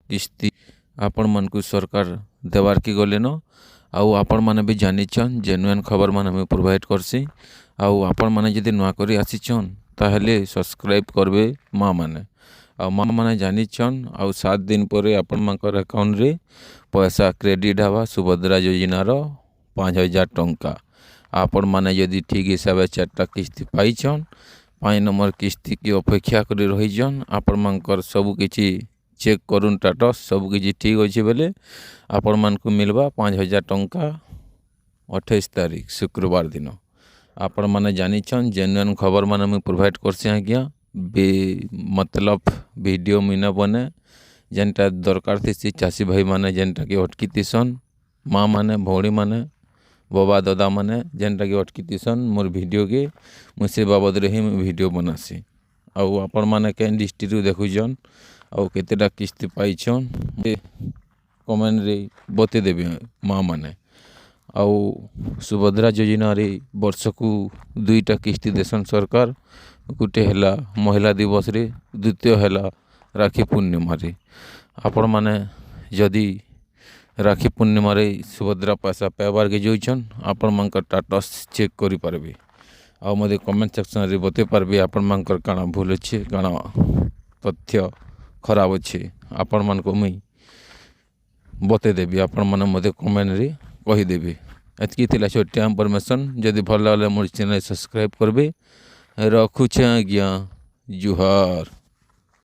କିସ୍ତି ଆପଣମାନଙ୍କୁ ସରକାର ଦେବାର୍କେ ଗଲେନ। ଆଉ ଆପଣମାନେ ବି ଜାନିଛନ୍, ଜେନୁଇନ୍ ଖବରମାନେ ମୁଇଁ ପ୍ରୋଭାଇଡ଼ କର୍ସି। ଆଉ ଆପଣମାନେ ଯଦି ନୂଆ କରି ଆସିଛନ୍, ତାହେଲେ ସବସ୍କ୍ରାଇବ୍ କରିବେ ମା ମାନେ। ଆଉ ମା ମାନେ ଜାନିଛନ୍, ଆଉ 7 ଦିନ ପରେ ଆପଣମାନଙ୍କର ଆକାଉଣ୍ଟରେ ପଇସା କ୍ରେଡ଼ିଟ୍ ହେବା, ସୁଭଦ୍ରା ଯୋଜନାର 5000 ଟଙ୍କା। ଆପଣମାନେ ଯଦି ଠିକ୍ ହିସାବରେ ଚାରିଟା କିସ୍ତି ପାଇଛନ୍, 5 ନମ୍ବର କିସ୍ତିକି ଅପେକ୍ଷା କରି ରହିଛନ୍, ଆପଣମାନଙ୍କର ସବୁ କିଛି ଚେକ୍ କରୁନ୍, ଷ୍ଟାଟସ୍ ସବୁ କିଛି ଠିକ୍ ଅଛି ବେଲେ ଆପଣମାନଙ୍କୁ ମିଲ୍ବା 5000 ଟଙ୍କା 28 ତାରିଖ ଶୁକ୍ରବାର ଦିନ। ଆପଣମାନେ ଜାନିଛନ୍, ଜେନୁଇନ୍ ଖବରମାନେ ମୁଇଁ ପ୍ରୋଭାଇଡ଼ କର୍ସି ଆଜ୍ଞା। ବେ ମତଲବ ଭିଡ଼ିଓ ମୁଇଁ ନ ବନେ। ଯେନ୍ଟା ଦରକାର ଥିସି, ଚାଷୀ ଭାଇମାନେ ଯେନ୍ଟାକି ଅଟକିଥିସନ୍, ମା ମାନେ, ଭଉଣୀମାନେ, ବବା ଦଦାମାନେ ଯେନ୍ଟାକି ଅଟକିଥିସନ୍ ମୋର୍ ଭିଡ଼ିଓକେ, ମୁଇଁ ସେ ବାବଦରେ ହିଁ ମୁଇଁ ଭିଡ଼ିଓ ବନାସି। ଆଉ ଆପଣମାନେ କେନ୍ ଡିଷ୍ଟ୍ରିକ୍ଟରୁ ଦେଖୁଛନ୍ ଆଉ କେତେଟା କିସ୍ତି ପାଇଛନ୍, କମେଣ୍ଟରେ ବତେଇଦେବେ ମା ମାନେ। ଆଉ ସୁଭଦ୍ରା ଯୋଜନାରେ ବର୍ଷକୁ ଦୁଇଟା କିସ୍ତି ଦେସନ୍ ସରକାର। ଗୋଟେ ହେଲା ମହିଳା ଦିବସରେ, ଦ୍ୱିତୀୟ ହେଲା ରାକ୍ଷୀ ପୂର୍ଣ୍ଣିମାରେ। ଆପଣମାନେ ଯଦି ରାକ୍ଷୀ ପୂର୍ଣ୍ଣିମାରେ ସୁଭଦ୍ରା ପଇସା ପାଇବାର୍କେ ଯାଉଛନ୍, ଆପଣମାନଙ୍କର ଷ୍ଟାଟସ୍ ଚେକ୍ କରିପାରିବେ ଆଉ ମୋତେ କମେଣ୍ଟ ସେକ୍ସନରେ ବତେଇ ପାରବେ ଆପଣମାନଙ୍କର କାଣା ଭୁଲ ଅଛି, କାଣା ତଥ୍ୟ ଖରାପ ଅଛି। ଆପଣମାନଙ୍କୁ ମୁଇଁ ବତେଇଦେବି, ଆପଣମାନେ ମୋତେ କମେଣ୍ଟରେ କହିଦେବେ। ଏତ୍କି ଥିଲା ଛୋଟିଆ ଇନଫର୍ମେସନ୍। ଯଦି ଭଲ ଲାଗଲେ ମୋର୍ ଚ୍ୟାନେଲ୍ ସବସ୍କ୍ରାଇବ୍ କରିବେ। ରଖୁଛେ ଆଜ୍ଞା, ଜୁହାର।